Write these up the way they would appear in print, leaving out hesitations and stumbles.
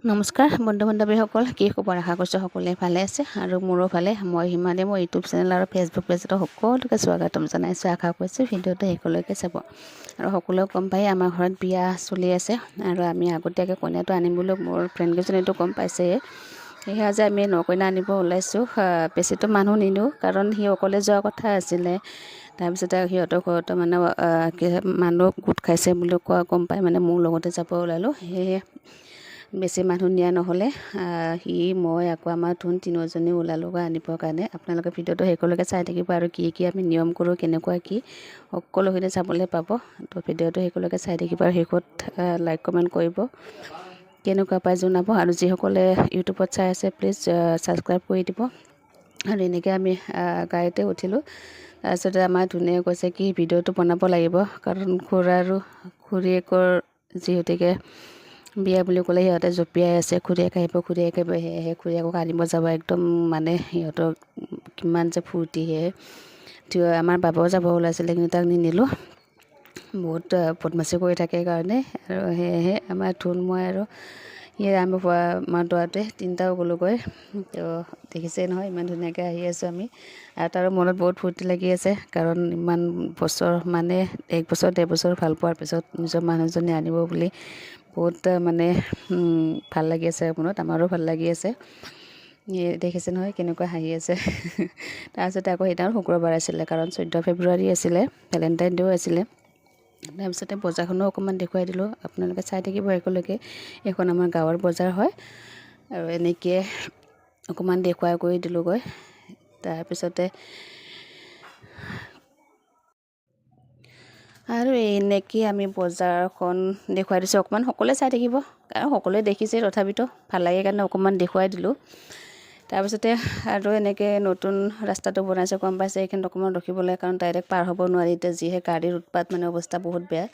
নমস্কাৰ বন্ধু বান্ধৱীসকল, কি খবৰ? আশা কৰিছোঁ সকলোৱে ভালে আছে আৰু মোৰো ভালে। মই হিমাদে, মোৰ ইউটিউব চেনেল আৰু ফেচবুক পেজত সকলোকে স্বাগতম জনাইছোঁ। আশা কৰিছোঁ ভিডিঅ'টো শেষলৈকে চাব। আৰু সকলোৱে গম পাই আমাৰ ঘৰত বিয়া চলি আছে আৰু আমি আগতীয়াকৈ কইনাটো আনিম বুলি মোৰ ফ্ৰেণ্ডকেইজনীতো গম পাইছেই। সেয়েহে আজি আমি নকইনা আনিব ওলাইছোঁ। বেছিতো মানুহ নিনিওঁ, কাৰণ সি অকলে যোৱা কথা আছিলে। তাৰপিছতে সিহঁতৰ ঘৰতো মানে মানুহ গোট খাইছে বুলি কোৱা গম পাই মানে মোৰ লগতে যাব ওলালোঁ। সেয়েহে বেছি মানুহ নিয়া নহ'লে। সি, মই আকৌ আমাৰ ধুন তিনিওজনী ওলালোগৈ আনিবৰ কাৰণে। আপোনালোকে ভিডিঅ'টো শেষলৈকে চাই থাকিব আৰু কি কি আমি নিয়ম কৰোঁ, কেনেকুৱা কি, সকলোখিনি চাবলৈ পাব। তো ভিডিঅ'টো শেষলৈকে চাই থাকিব আৰু শেষত লাইক, কমেণ্ট কৰিব, কেনেকুৱা পায় জনাব। আৰু যিসকলে ইউটিউবত চাই আছে, প্লিজ ছাবস্ক্ৰাইব কৰি দিব। আৰু এনেকৈ আমি গাড়ীতে উঠিলোঁ। তাৰপিছতে আমাৰ ধুনীয়া কৈছে কি ভিডিঅ'টো বনাব লাগিব, কাৰণ খুৰা আৰু খুৰীয়েকৰ যিহেতুকে বিয়া বুলি ক'লে সিহঁতে জঁপিয়াই আছে, খুৰীয়েক আহিব, খুৰীয়েক আহিব। সেয়েহে খুৰীয়েকক আনিব যাব, একদম মানে সিহঁতৰ কিমান যে ফূৰ্তি। সেয়ে আমাৰ বাবাও যাব ওলাইছিলে, কিন্তু তাক নিনিলোঁ, বহুত বদমাচি কৰি থাকে কাৰণে। আৰু সেয়েহে আমাৰ ধুন, মই আৰু সিয়ে, আমাৰ দৰাটোৱে তিনিটাও গ'লোগৈ। তো দেখিছেই নহয়, ইমান ধুনীয়াকৈ আহি আছোঁ আমি। আৰু তাৰো মনত বহুত ফূৰ্তি লাগি আছে, কাৰণ ইমান বছৰ, মানে এক বছৰ 1.5 বছৰ ভাল পোৱাৰ পিছত নিজৰ মানুহজনী আনিব বুলি বহুত মানে ভাল লাগি আছে মনত, আমাৰো ভাল লাগি আছে। দেখিছে নহয় কেনেকুৱা হাঁহি আছে। তাৰপিছতে আকৌ সেইদিনা শুক্ৰবাৰ আছিলে, কাৰণ 14 ফেব্ৰুৱাৰী আছিলে, ভেলেণ্টাইন ডে'ও আছিলে। তাৰপিছতে বজাৰখনো অকণমান দেখুৱাই দিলোঁ, আপোনালোকে চাই থাকিব একেলগে। এইখন আমাৰ গাঁৱৰ বজাৰ হয় আৰু এনেকৈ অকণমান দেখুৱাই কৰি দিলোঁগৈ। তাৰপিছতে আৰু এনেকৈ আমি বজাৰখন দেখুৱাই দিছোঁ অকণমান, সকলোৱে চাই থাকিব, কাৰণ সকলোৱে দেখিছে, তথাপিতো ভাল লাগে কাৰণে অকণমান দেখুৱাই দিলোঁ। তাৰপিছতে আৰু এনেকৈ নতুন ৰাস্তাটো বনাইছে, গম পাইছে, এইখিনিত অকণমান ৰখিবলৈ, কাৰণ ডাইৰেক্ট পাৰ হ'ব নোৱাৰি এতিয়া, যিহে গাড়ীৰ উৎপাত, মানে অৱস্থা বহুত বেয়া।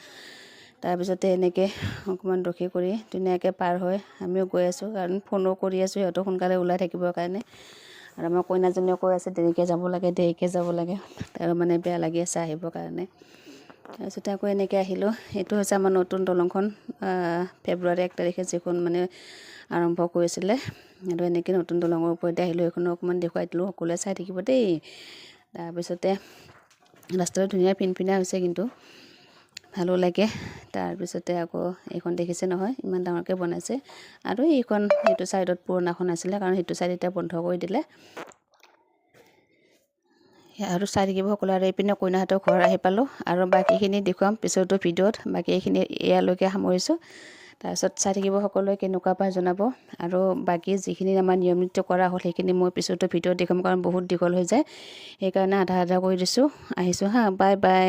তাৰপিছতে এনেকৈ অকণমান ৰখি কৰি ধুনীয়াকৈ পাৰ হৈ আমিও গৈ আছোঁ, কাৰণ ফোনো কৰি আছোঁ সিহঁতক সোনকালে ওলাই থাকিবৰ কাৰণে। আৰু আমাৰ কইনাজনীও কৈ আছে দেৰিকৈ যাব লাগে, দেৰিকৈ যাব লাগে, তাৰো মানে বেয়া লাগি আছে আহিবৰ কাৰণে। তাৰপিছতে আকৌ এনেকৈ আহিলোঁ। এইটো হৈছে আমাৰ নতুন দলংখন, ফেব্ৰুৱাৰী 1 তাৰিখে যিখন মানে আৰম্ভ কৰিছিলে। আৰু এনেকৈ নতুন দলঙৰ ওপৰতে আহিলোঁ, এইখনো অকণমান দেখুৱাই দিলোঁ, সকলোৱে চাই থাকিব দেই। তাৰপিছতে ৰাস্তাটো ধুনীয়া ফিনফিনীয়া হৈছে, কিন্তু ভালো লাগে। তাৰপিছতে আকৌ এইখন দেখিছে নহয়, ইমান ডাঙৰকৈ বনাইছে। আৰু এইখন সেইটো ছাইডত পুৰণাখন আছিলে, কাৰণ সেইটো ছাইড এতিয়া বন্ধ কৰি দিলে। আৰু চাই থাকিব সকলো। আৰু এইপিনে কইনাহঁতৰ ঘৰ আহি পালোঁ। আৰু বাকীখিনি দেখুৱাম পিছতো ভিডিঅ'ত, বাকী এইখিনি ইয়ালৈকে সামৰিছোঁ। তাৰপিছত চাই থাকিব সকলোৱে, কেনেকুৱা পায় জনাব। আৰু বাকী যিখিনি আমাৰ নিয়ম নীতি কৰা হ'ল, সেইখিনি মই পিছতো ভিডিঅ'ত দেখুৱাম, কাৰণ বহুত দীঘল হৈ যায়, সেইকাৰণে আধা আধা কৰি দিছোঁ। আহিছোঁ হা, বাই বাই।